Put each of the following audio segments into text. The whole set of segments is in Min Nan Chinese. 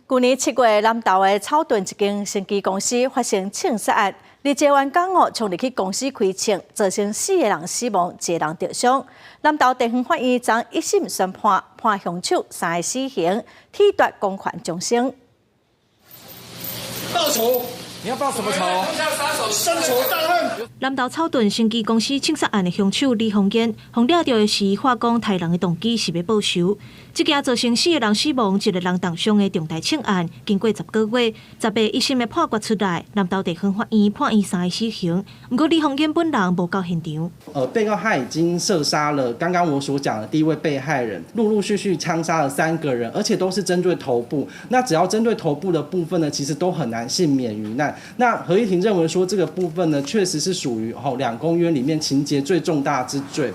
舊年7月，南投的草屯一間生技公司發生槍殺案，二個員工哦衝入去公司開槍，造成四個人死亡，一個人著傷。南投地方法院昨一審宣判，判兇手三個死刑，褫奪公權終身。報仇！你要報什麼仇？深仇大恨。南投草屯生技公司槍殺案的兇手李鴻堅，予掠著的時話講刣人的動機是欲報仇。這件造成四個人死亡、一個人重傷的重大槍案，經過10個月，10日一審的判決出來，南投地方法院判伊三個死刑。毋過李鴻堅本人無到現場。被告他已經射殺了剛剛我所講的第一位被害人，陸陸續續槍殺了三個人，而且都是針對頭部。那只要針對頭部的部分呢，其實都很難幸免於難。那合議庭認為說，這個部分呢，確實是屬於吼兩公約裡面情節最重大之罪。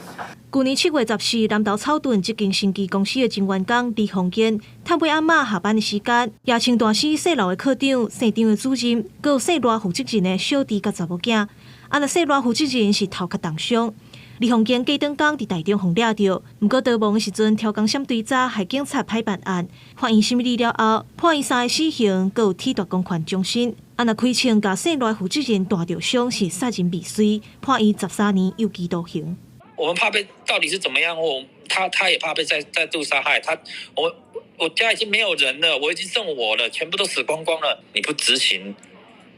舊年7月14，南投草屯這間生技公司的前員工李鴻堅，趁尾暗仔下班的時間，夜槍大師姓劉的課長、姓張的主任，閣有姓賴負責人的小弟佮查某囝。啊，若姓賴負責人是頭殼重傷。李鴻堅隔轉工佇台中予掠著，毋過逃亡的時陣，超工閃追查，害警察歹辦案。法院審理了後，判伊三个死刑，閣有褫奪公權終身。啊，若開槍共姓賴負責人彈著傷是殺人未遂，判伊13年有期徒刑。我們怕被到底是怎麼樣？我他也怕被再度殺害。他我家已經沒有人了，我已經剩我了，全部都死光光了。你不執行，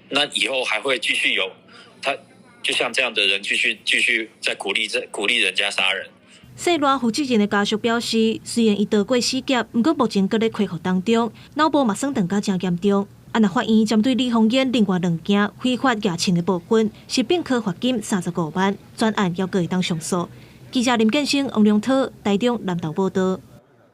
那以後還會繼續有他，就像這樣的人繼續在鼓勵人家殺人。姓賴負責人的家屬表示，雖然伊逃過死劫，毋過目前閣咧恢復當中，腦部嘛損斷甲誠嚴重。啊，若法院針對李鴻堅另外兩件非法舉槍的部分，是併科罰金35萬，全案猶閣會當上訴。記者林建生、王良濤，台中南投報道。